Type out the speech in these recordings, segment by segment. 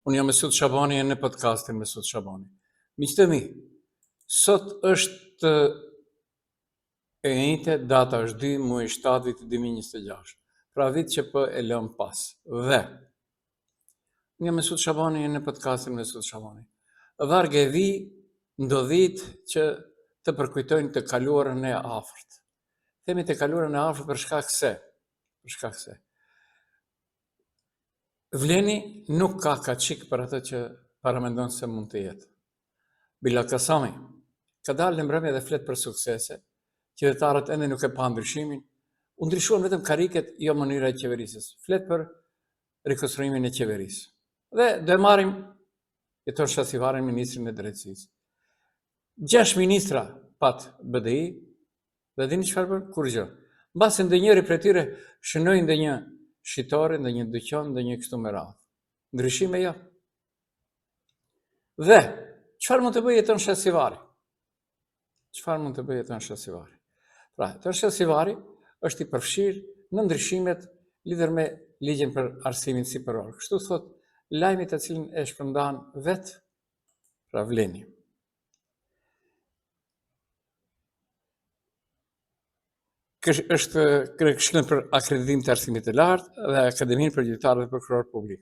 Unë jam Mesut Shabani e në podcastin Mesut Shabani. Miqtë e mi, sot është e enjte, data është 2, muaji 7, viti 2026. Pra vit që po e lëmë pas. Dhe, unë jam Mesut Shabani e në podcastin Mesut Shabani. Varg e vijë ndodhitë që të përkujtojnë të kaluarën e afërt. Themi të kaluarën e afërt për shkak se, për shkak se, Vleni nuk ka kaçik për atë që paramendon se mund të jetë. Bilall Kasami ka dalë në mbrëmje dhe flet për suksese, qytetarët ende nuk e panë ndryshimin, u ndryshuan vetëm karriket, jo mënyra e qeverisjes. Flet për rikonstruimin e qeverisë. Dhe do e marrim Jeton Shasivarin, ministrin e drejtësisë. Gjashtë ministra pat BDI, Dhe dini çfarë bën? Kurrgjë. Mbase ndonjëri prej tyre shënoi ndonjë shitore, ndonjë dyqan, ndonjë kështu me radhë. Ndryshime jo. Dhe çfarë mund të bëjë Jeton Shasivari? Çfarë mund të bëjë Jeton Shasivari? Pra, Jeton Shasivari është i përfshirë në ndryshimet lidhur me ligjin për arsimin sipëror. Kështu thotë lajmi të cilin e shpërndan vetë, pra Vleni. Është këshillin për akreditim të arsimit të lartë dhe Akademinë për Gjyqtarë dhe Prokurorë Publik.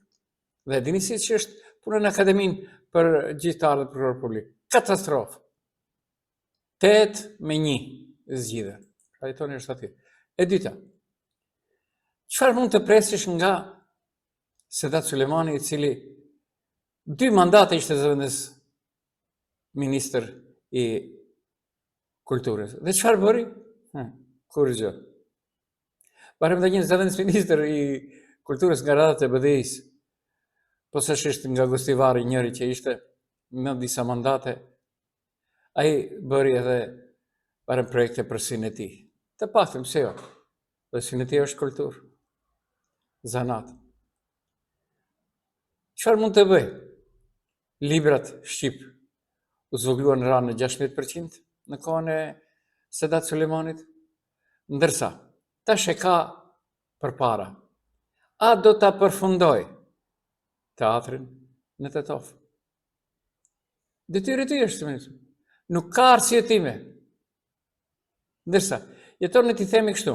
Dhe dini si që është puna në Akademinë për Gjyqtarë dhe Prokurorë Publik. Katastrofë. 8 me 1 zgjidhen. Pra Jetoni është aty. E dyta, çfarë mund të presësh nga Sedat Sulejmani i cili dy mandate ishte zëvendës ministër i kulturës. Dhe çfarë bëri? Hm, kurrgjë. Barem dhe një zëvendës ministër i kulturës nga radhët e BDI-së. Posaçërisht nga Gostivari njëri që ishte në disa mandate, ai bëri edhe barem projekte për synë e tij. Të paktën, pse jo? Dhe synë e tij është kulturë. Zanat. Çfarë mund të bëjë? Librat shqip u zvogëluan ranë në 16% në kohën e Sedat Sulejmanit, ndërsa tash e ka përpara. A do ta përfundojë teatrin në Tetovë? Detyrë e tij është, ministër. Nuk ka arsyetime. Ndërsa, Jeton ne t'i themi kështu,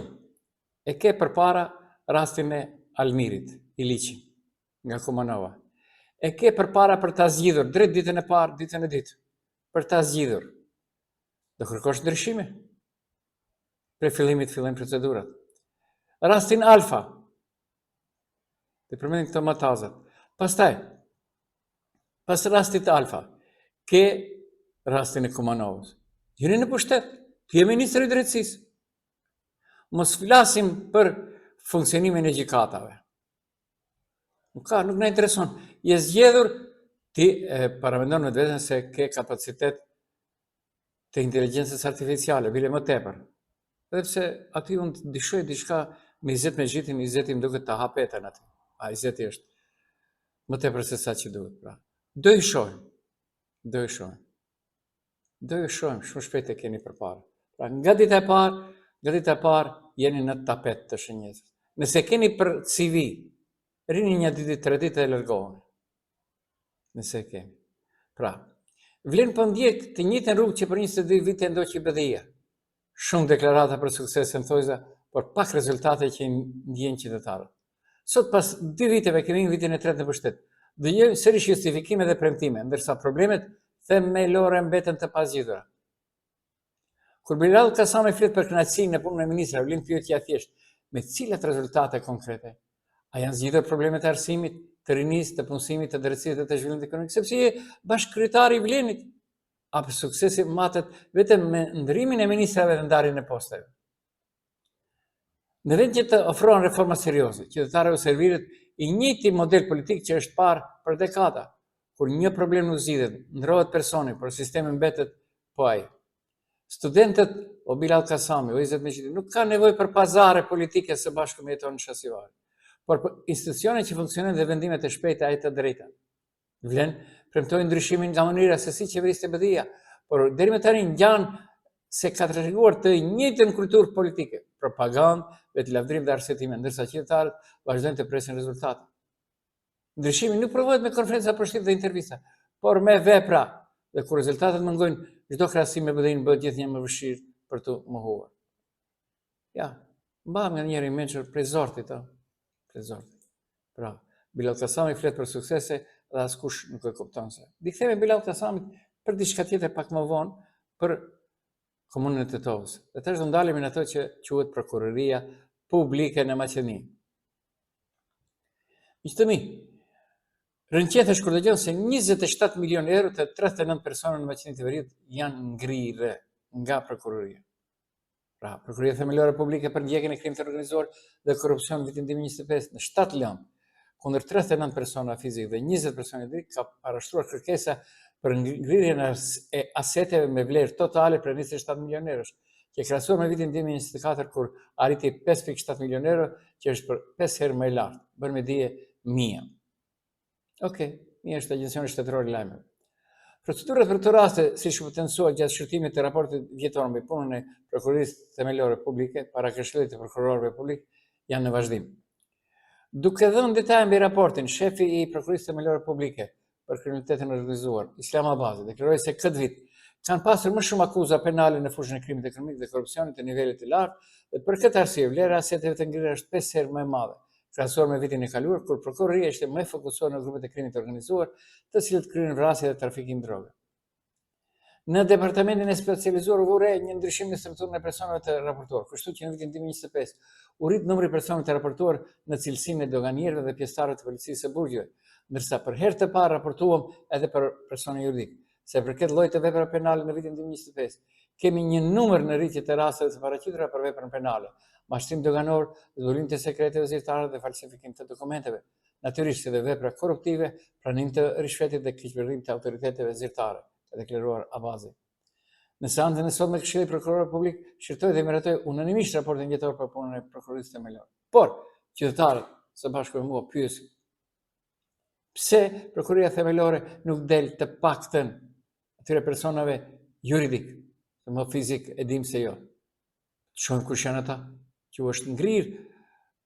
e ke përpara rastin e Almirit, Iliqin. nga Kumanova. E ke përpara për ta zgjidhur drejt ditën e parë, ditën e dytë, për ta zgjidhur. Do kërkosh ndryshime? Prej fillimit fillojnë procedurat. Rastin Alfa. Të përmendim këto më tazat. Pastaj, pas rastit Alfa, ke rastin e Kumanovës. Jeni në pushtet, ti je ministër i drejtësisë. Mos flasim për funksionimin e gjykatave. Nuk ka, nuk na intereson. Je zgjedhur, ti e paramendon me veten se ke kapacitet të inteligjencës artificiale, bile më tepër. Edhe pse aty unë dyshoj diçka me Izet Mexhitin, Izeti më duket ta ha petën aty. A Izeti është më tepër se sa që duhet, pra. Do i shohim. Do i shohim. Do ju shohim, shumë shpejt e keni përpara. Pra, nga dita e parë, nga dita e parë jeni në tapet të shënjestrës. Nëse keni për CV, rrini një dy ditë, tre ditë e largohuni. Nëse keni. Pra, vlen po ndjek të njëjtën rrugë që për 22 vite ndoqi BDI-ja. Shumë deklarata për suksese në thonjëza, por pak rezultate që i ndjen qytetarët. Sot pas dy viteve kemi në vitin e tretë në pushtet. Dëgjojmë sërish justifikime dhe premtime, ndërsa problemet themelore mbeten të pazgjidhura. Kur Bilall Kasami flet për kënaqësinë në punën e ministrave, lind pyetja e thjeshtë, me cilat rezultate konkrete? A janë zgjidhur problemet e arsimit, të rinisë, të punësimit, të drejtësisë dhe të zhvillimit ekonomik? Sepse je bashkëkryetari i Vlenit. Apo suksesi matet vetëm me ndërrimin e ministrave dhe ndarjen e posteve. Në vend që të ofrohen reforma serioze, qytetarëve u serviret i njëjti model politik që është parë për dekada, kur një problem nuk zgjidhet, ndërrohet personi, por sistemi mbetet po ai. Studentët, o Bilall Kasami, o Izet Mexhiti, nuk kanë nevojë për pazare politike së bashku me Jeton Shasivarin, por për institucione që funksionojnë dhe vendime të shpejta e të drejta. Vlen premtoi ndryshimin nga mënyra se si qeveriste BDI-ja, por deri më tani ngjan se ka trashëguar të njëjtën kulturë politike, propagandë, vetëlavdrim dhe arsyetime, ndërsa qytetarët vazhdojnë të presin rezultate. Ndryshimi nuk prodhohet me konferenca për shtyp dhe intervista, por me vepra. Dhe kur rezultatet mungojnë, çdo krahasim me BDI-në bëhet gjithnjë më vështirë për t'u mohuar. Ja, mbahet nga njeri i mençur prej zortit, ë. Prej zortit. Pra, Bilall Kasami flet për suksese dhe askush nuk e kupton se. Do i kthehemi Bilall Kasamit për diçka tjetër pak më vonë për komunën e Tetovës. Dhe tash do ndalemi në ato që quhet prokuroria publike në Maqedoni. Miq të mi, rrënqethesh kur dëgjon se 27 milion euro të 39 persona në Maqedoni të Veriut janë ngrirë nga prokuroria. Pra, Prokuroria Themelore Publike për ndjekjen e krimit të organizuar dhe korrupsion vitin 2025 në 7 lëndë kundër 39 persona fizik dhe 20 persona juridik ka parashtruar kërkesa për ngrirjen e aseteve me vlerë totale prej 27 milion eurosh, që krahasuar me vitin 2024 kur arriti 5.7 milion euro, që është për 5 herë më e lartë, bën me dije MIA. Okej, MIA është Agjencia Shtetërore e Lajmeve. Procedurat për këto raste, siç u potencua gjatë shqyrtimit të raportit vjetor mbi punën e Prokurorisë Themelore Publike para Këshillit të Prokurorëve Publik, janë në vazhdim. Duke dhënë detaje mbi raportin, shefi i Prokurorisë Themelore Publike për kriminalitetin e organizuar, Islam Abazi, deklaroi se këtë vit kanë pasur më shumë akuza penale në fushën e krimit ekonomik dhe korrupsionit të nivelit të lartë dhe për këtë arsye vlera e aseteve të ngrira është 5 herë më e madhe, krahasuar me vitin e kaluar kur prokuroria ishte më e fokusuar në grupet e krimit të organizuar, të cilët kryen vrasje dhe trafikim droge. Në departamentin e specializuar u vu re një ndryshim në strukturën e personave të raportuar, kështu që në vitin 2025 u rrit numri i personave të raportuar në cilësinë e doganierëve dhe pjesëtarëve të policisë së burgjeve, ndërsa për herë të parë raportuam edhe për persona juridik. Sa i përket llojit të veprave penale në vitin 2025, kemi një numër në rritje të rasteve të paraqitura për veprën penale, mashtrim doganor, zbulim të sekreteve zyrtare dhe falsifikim të dokumenteve. Natyrisht si dhe vepra korruptive, pranim të ryshfetit dhe keqpërdorim të autoriteteve zyrtare, ka deklaruar Abazi. Në seancën e sotme Këshilli i Prokurorëve Publik shqyrtoi dhe miratoi unanimisht raportin vjetor për punën e Prokurorisë Themelore. Por, qytetarët së bashku me mua pyesin pse Prokuroria Themelore nuk del të paktën atyre personave juridik, se më fizik e dim se jo. Të shohim kush janë ata, që u është ngrirë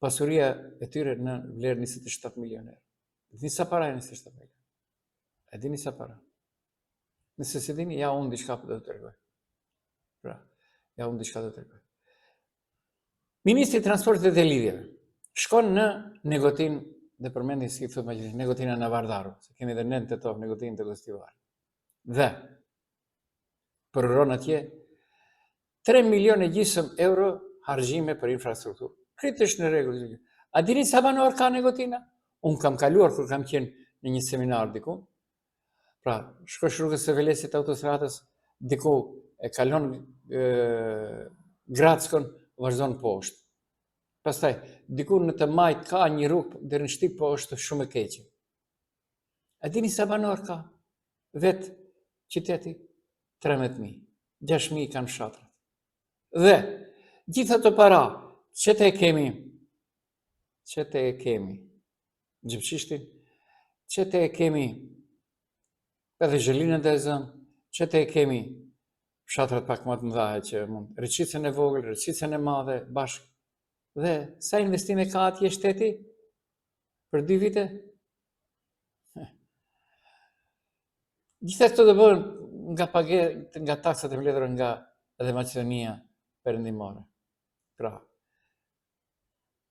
pasuria e tyre në vlerë 27 milion euro. E dini sa para janë 27 milion? E dini sa para? Nëse s'e dini, ja unë diçka po do të tregoj. Pra, ja unë diçka do të tregoj. Ministri i Transportit dhe Lidhjeve shkon në Negotin dhe përmendin si thotë Maqedonia, Negotina në Vardaru, se kemi dhe ne në Tetovë Negotin të Gostivar. Dhe përuron atje 3 milion e gjysëm euro harxhime për infrastrukturë. Krejt është në rregull. A dini sa banor ka Negotina? Unë kam kaluar kur kam qenë në një seminar diku. Pra, shkosh rrugës së Velesit autostradës, diku e kalon e, Grackën, vazhdon poshtë. Pastaj, diku në të majtë ka një rrugë deri në Shtip, po është shumë e keqe. A dini sa banor ka? Vetë qyteti 13.000, 6.000 kanë fshatrat. Dhe, gjithë ato para, që të e kemi, që të e kemi, Xhepçishtin, që të e kemi, edhe Zhelinën të e zëmë, që të e kemi, fshatrat pak më të mëdha që mund, Reçicën e vogël, Reçicën e madhe, bashkë. Dhe, sa investime ka atje shteti? Për dy vite? Gjitha këto do bëhen nga page, nga taksat e mbledhura nga edhe Maqedonia Perëndimore. Pra,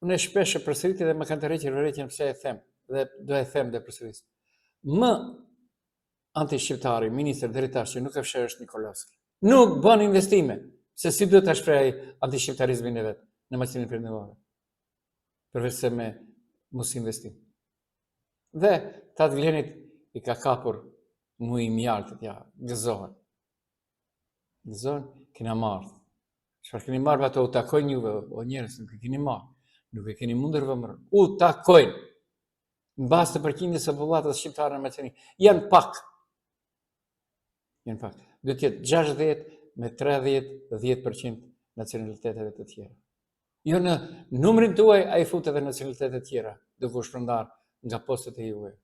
unë shpesh e përsëriti dhe më kanë tërhequr vërejtjen pse e them dhe do e them dhe përsëris. Më antishqiptari, ministër deri tash që nuk e fsheh është Nikolovski. Nuk bën investime, se si duhet ta shprehë ai antishqiptarizmin e vet në Maqedoninë Perëndimore. Përveç se me mos investim. Dhe ta të vlenit i ka kapur muji i mjaltit, ja, gëzohen. Gëzohen, kena marrë. Çfarë keni marrë, ato u takojnë juve, o njerëz, nuk e keni marrë. Nuk e keni mundur vëmërën. U takojnë. Në bazë të përqindjes së popullatës shqiptare në Maqedoni. Janë pak. Janë pak. Do të jetë 60 me 30, 10% nacionaliteteve të tjera. Jo në numrin tuaj, ai fut edhe nacionalitete të tjera, duke u shpërndarë nga postet e juaja.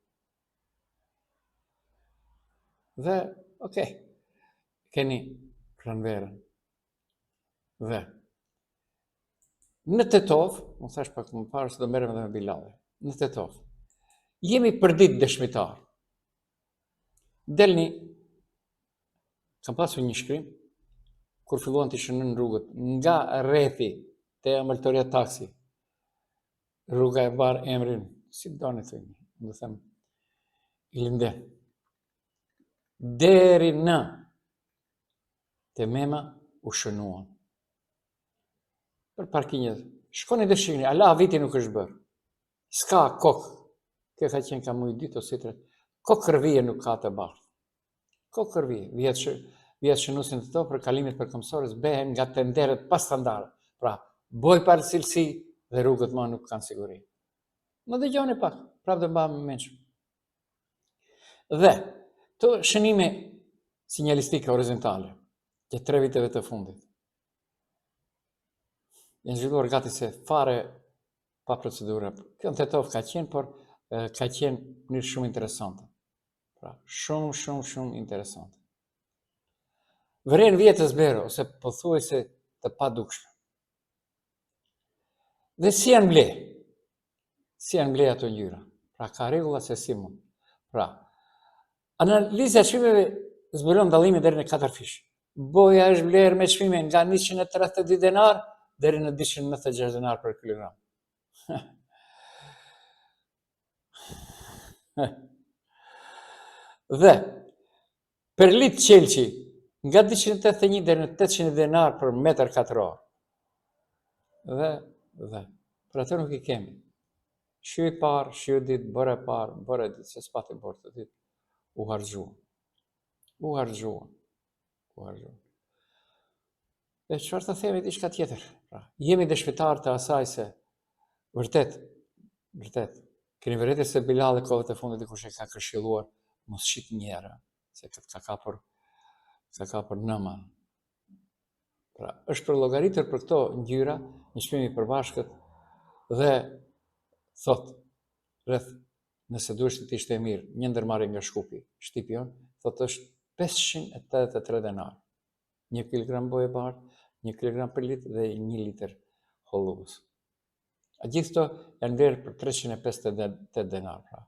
Dhe, okej, keni pranverën. Dhe, në Tetovë, më thash pak më parë se do merrem edhe me Bilallin, në Tetovë. Jemi përditë dëshmitarë. Delni, kam pasur një shkrim, kur filluan të shënojnë rrugët, nga rrethi te ëmbëltoria taksi, rruga e mban emrin, si të doni thujni, do them, Ilinden. Deri në te Mema u shënuan. Për parkinjet, shkoni dhe shihni, ala viti nuk është bërë. S'ka kokë, kjo ka qenë ka muj dytë ose tre, kokë kërvije nuk ka të bardhë. Kokë kërvije, vijat, shë, vijat shënuese në to për kalimet për këmbësorës behen nga tenderët pa standard. Pra, bojë pa cilësi dhe rrugët më nuk kanë siguri. Më dëgjoni pak, prapë do mbahemi mençëm. Dhe, të shënime sinjalistike horizontale, të tre viteve të fundit, janë zhvilluar gati se fare pa procedura. Kjo në Tetovë ka qenë, por ka qenë në mënyrë shumë interesante. Pra, shumë, shumë, shumë interesante. Vëren vija të zbehura, ose pothuajse të padukshme. Dhe si janë ble? Si janë ble ato ngjyra? Pra, ka rregulla se si mund. Pra, analiza e çmimeve zbulon dallime deri në 4 fish. Boja është blerë me çmime nga 132 denar deri në 296 denar për kilogram. Dhe perlit qelqi nga 281 deri në 800 denar për metër katror. Dhe, dhe, për ato nuk i kemi. Shiu i parë, shiu i dytë, bora e parë, bora e dytë, se s'pati borë të dytë, u harxhuan. U harxhuan. U harxhuan. E çfarë të themi diçka tjetër? Pra, jemi dëshmitarë të asaj se vërtet, vërtet, keni vërejtur se Bilalli kohët e fundit dikush e ka këshilluar mos shit njëra, se këtë ka kapur ka kapur nëma. Pra, është përllogaritur për këto ngjyra një çmim i përbashkët dhe thot rreth nëse duhesh të ishte e mirë, një ndërmarrje nga Shkupi, shtipi jonë, thot është 583 denar. Një kilogram bojë e bardhë, një kilogram perlit dhe një litër hollues. A gjithë këto janë blerë për 358 denar, pra.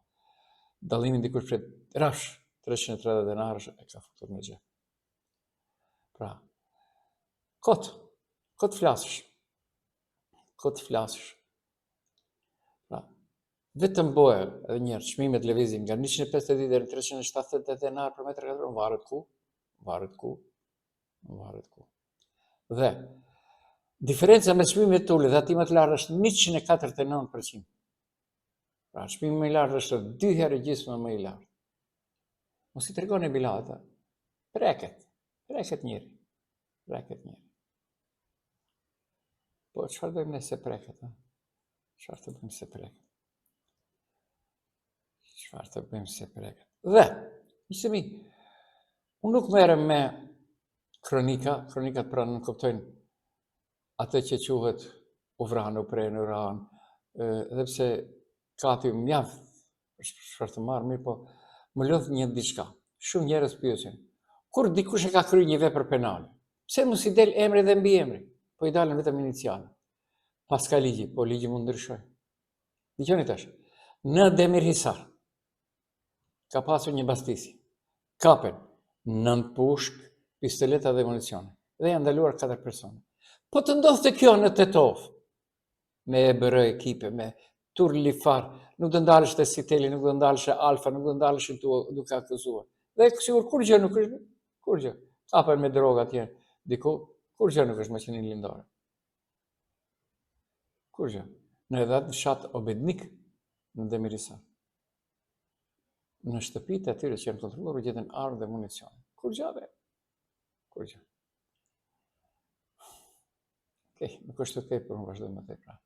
Dallimin dikush prej rafsh 330 denarësh e ka futur në xhep. Pra, kot, kot flasësh, kot flasësh. Pra, vetëm boja, edhe njëherë, çmimet lëvizin nga 152 deri në 378 denar për metër katror, varet ku, varet ku, varet ku. Dhe, diferenca mes çmimit të ulët dhe atij më të lartë është 149%. Pra, çmimi më i lartë është dy herë gjysmë më i lartë. Mos i tregoni Bilallit, preket, preket njeri, preket njeri. Po, çfarë bëjmë nëse preket, ha? Çfarë të bëjmë se preket? Çfarë të bëjmë se preket? Dhe, miqtë mi, unë nuk merrem me kronika, kronikat pra nënkuptojnë atë që quhet u vranë, u prenë, u ranë, edhe pse ka aty mjaft çfarë të marrë, mirëpo, më lodh një diçka. Shumë njerëz pyesin, kur dikush e ka kryer një vepër penale, pse mos i del emri dhe mbiemri? Po i dalin vetëm inicialet. Paska ligji, po ligji mund ndryshojë. Dëgjoni tash. Në Demir Hisar ka pasur një bastisje. Kapen nëntë pushkë, pistoleta dhe municione dhe janë ndaluar katër persona. Po të ndodhte kjo në Tetovë, me e bërë ekipe, me turli far, nuk do ndalësh te Siteli, nuk do ndalësh te Alfa, nuk do ndalësh duke akuzuar. Dhe sigur kurgjë nuk është, kurgjë. Kapen me droga atje, diku, kurgjë nuk është Maqedoninë Lindore. Kurgjë. Në edhe atë fshat Obednik në Demir Hisar. Në shtëpitë e atyre që janë kontrolluar u gjetën armë dhe municione. Kurgjë be. Kurgjë. Okej, nuk është okej, por unë vazhdoj më tej pra.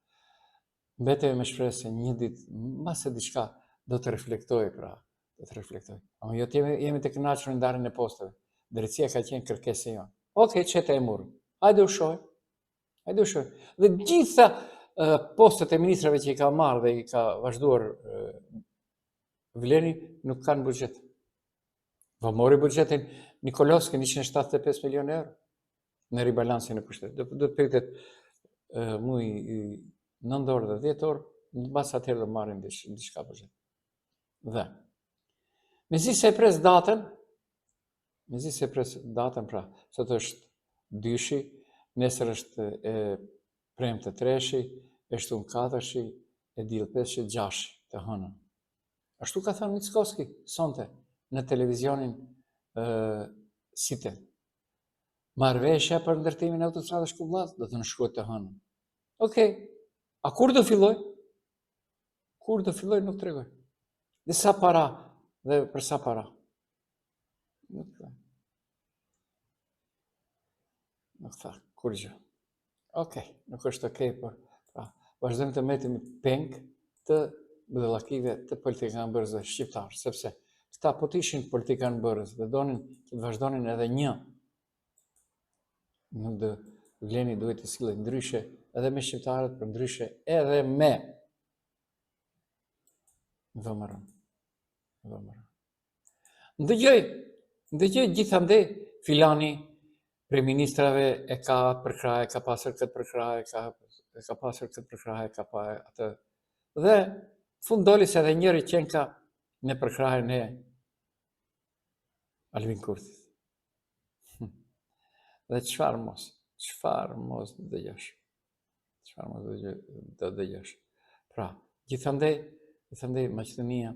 Mbetemi me shpresë se një ditë, mbase diçka do të reflektojë pra, do të reflektojë. Ama jo të jemi, jemi të kënaqur në ndarjen e posteve. Drejtësia ka qenë kërkesë jonë. Okej, çete e murë. Hajde u shohim. Hajde u shohim. Dhe gjitha uh, postet e ministrave që i ka marrë dhe i ka vazhduar uh, Vleni nuk kanë buxhet. Po mori buxhetin Nikolovski 175 milion euro në ribalansin e pushtetit. Do, do të pritet uh, muaji i nëntor dhe dhjetor, në bazë atëherë do marrin diçka buxhet. Dhe, mezi se e pres datën, mezi se e pres datën, pra, sot është dyshi, nesër është e premte treshi, e shtunë katërshi, e diel pesshi, gjashtë, të hënën. Ashtu ka thënë Mickoski, sonte, në televizionin e, Sitel. Marrëveshja për ndërtimin e autostradës Shkup-Bllacë do të nënshkruhet të hënën. Okej. A kur do filloj? Kur do filloj nuk tregoj. Dhe sa para dhe për sa para? Nuk tha. Nuk tha kurgjë. Okej, nuk është okej, por pra, vazhdojmë të mbetemi peng të budallakive të politikanbërësve shqiptarë, sepse këta po të ishin politikanbërës dhe donin që të vazhdonin edhe një nuk do VLEN-i duhet të sillet ndryshe edhe me shqiptarët, për ndryshe edhe me VMRO. VMRO. Ndëgjoj, ndëgjoj gjithandej filani prej ministrave e ka përkrah, e ka pasur këtë përkrah, e ka, e ka pasur këtë përkrah, e ka pa atë. Dhe fund doli se edhe njëri qenka në përkrahjen e Albin Kurtit. Hm. Dhe çfarë mos, çfarë mos dëgjosh. Çfarë mos do dëgjosh. Pra, gjithandej, gjithandej Maqedonia,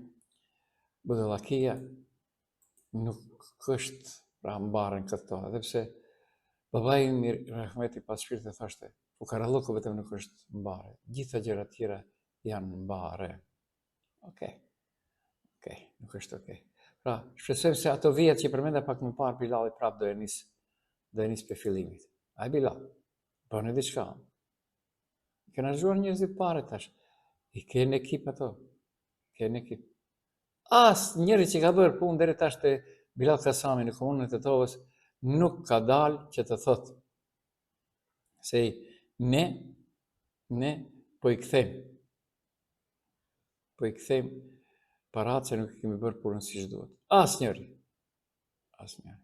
budallakia nuk është pra mbarën këto, edhe pse babai im rahmeti pastë shpirtin thoshte, fukarallëku vetëm nuk është mbarë, gjitha gjërat tjera janë mbarë. Okej. Okej, nuk është okej. Pra, shpresojmë se ato vijat që përmenda pak më parë Bilalli prapë do e nis, do e nis prej fillimit. Ai Bilal, bëni diçka. I kanë harxhuar njerëzit pare tash. I ke në ekip ato. I ke në ekip. Asnjëri që ka bërë punë deri tash te Bilall Kasami në komunën e Tetovës nuk ka dalë që të thotë se ne ne po i kthejmë po i kthejmë paratë se nuk e kemi bërë punën siç duhet. Asnjëri. Asnjëri.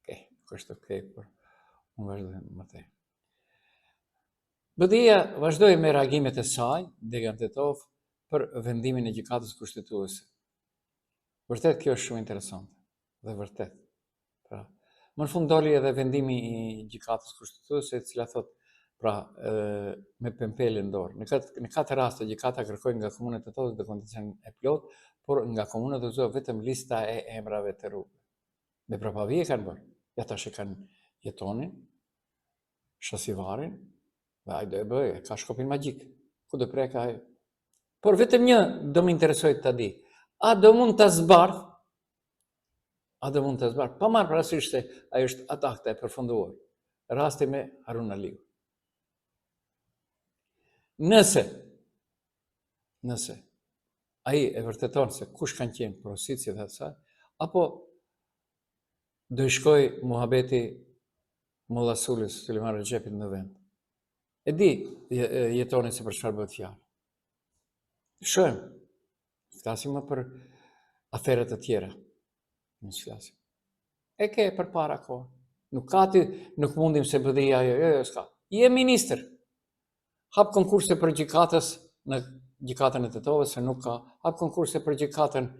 Okej, nuk është okej, por unë vazhdoj më tej. BDI-ja vazhdoi me reagimet e saj, dega në Tetovë, për vendimin e gjykatës kushtetuese. Vërtet kjo është shumë interesante. Dhe vërtet. Pra, më në fund doli edhe vendimi i gjykatës kushtetuese, e cila thot, pra, e, me pempele në dorë. Në këtë në katër raste gjykata kërkoi nga komuna e Tetovës dokumentacion e plot, por nga komuna u dorëzua vetëm lista e emrave të rrugëve. Me prapavijë kanë bërë. Ja tash e kanë Jetonin, Shasivarin, dhe ai do e bëjë, ka shkopin magjik. Ku do preka ai? Por vetëm një do më interesoj ta di. A do mund ta zbardh A do mund të zbardh? Pa marrë parasysh se ajo është ad acta e përfunduar. Rasti me Harun Aliu. Nëse, nëse, ai e vërteton se kush kanë qenë porositësit dhe asa, apo do i shkoj muhabeti Mulla Sulës, Suliman Rexhepit në vend. E di Jetoni se për çfarë bëhet fjalë. Shohim, Flasim më për afere të tjera. Mos flasim. E ke përpara kohë. Nuk ka ti, nuk mundim se BDI-ja, jo, jo, jo, s'ka. Je ministër. Hap konkurse për gjykatës në gjykatën e Tetovës, se nuk ka. Hap konkurse për gjykatën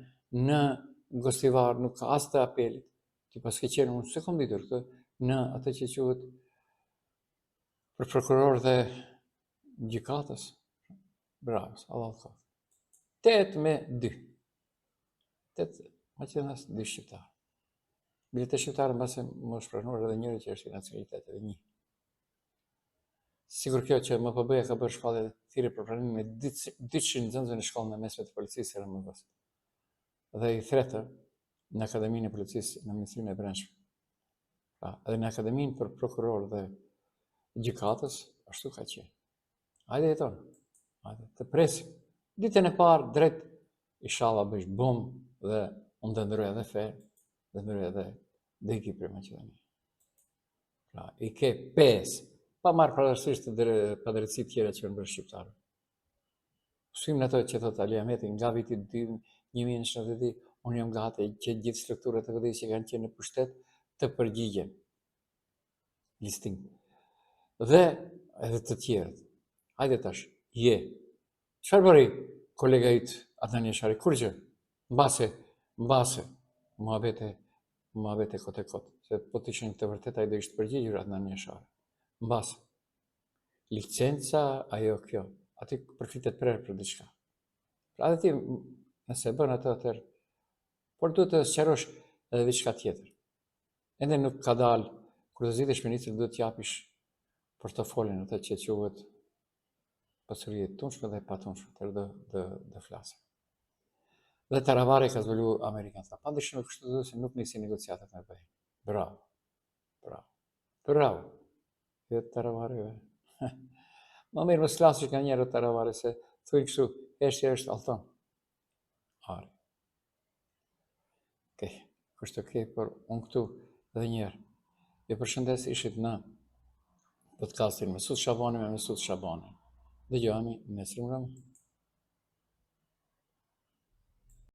në Gostivar, nuk ka as të apelit. Ti paske qenë, unë s'e kom ditur këtë, në atë që quhet për prokuror dhe gjykatës. Bravo, Allah të 8 me 2. 8 maqedonas, 2 shqiptarë. Bile te shqiptarë mbase më është pranuar edhe njëri që është i nacionalitetit, një. Sikur kjo që MPB-ja ka bërë shpallje thirrje për pranimin e 200 nxënësve në shkollën e mesme të policisë së RMV-së. Dhe i thretë në Akademinë e Policisë në Ministrinë e Brendshme. Pra, edhe në Akademinë për prokuror dhe gjykatës, ashtu ka qenë. Hajde Jeton. Hajde, të presim. Ditën e parë drejt ishalla bësh bum dhe unë do ndërroj edhe fe, do ndërroj edhe do iki prej Maqedonie. Pra, i ke pesë, pa marrë parasysh të padrejtësi tjera që janë bërë shqiptarëve. S'hyjmë në ato që thotë Ali Ahmeti nga viti 1992, unë jam gati që gjithë strukturat e BDI-së që kanë qenë në pushtet të përgjigjen. Listing. Dhe edhe të tjerët. Hajde tash, je. Çfarë bëri kolega yt Adnan Jashari? Kurgjë. Mbase, mbase, muhabete, muhabete kot e kot, se po të ishin të vërteta ai do ishte përgjigjur Adnan Jashari. Mbase. Licenca, ajo kjo, aty përflitet prerë për diçka. Pra edhe ti, nëse e bën atë atëherë, por duhet të sqarosh edhe diçka tjetër. Ende nuk ka dalë, kur të zgjidhesh ministër duhet të japish portofolin atë që quhet pasuri e tundshme dhe e patundshme, atëherë do do do flasim. Dhe Taravari ka zbulu Amerikën, tha, pa ndryshime kushtetuese nuk nisin negociatat me BE. Bravo. Bravo. Bravo. Jo Taravari. Ve. Më mirë mos flasësh nganjëherë Taravari se thuj kështu, heshtja është allton. Ari. Okej, është okej, por unë këtu edhe një herë. Ju përshëndes ishit në podcastin Mesut Shabani me Mesut Shabanin. Dëgjohemi nesër mbrëmë.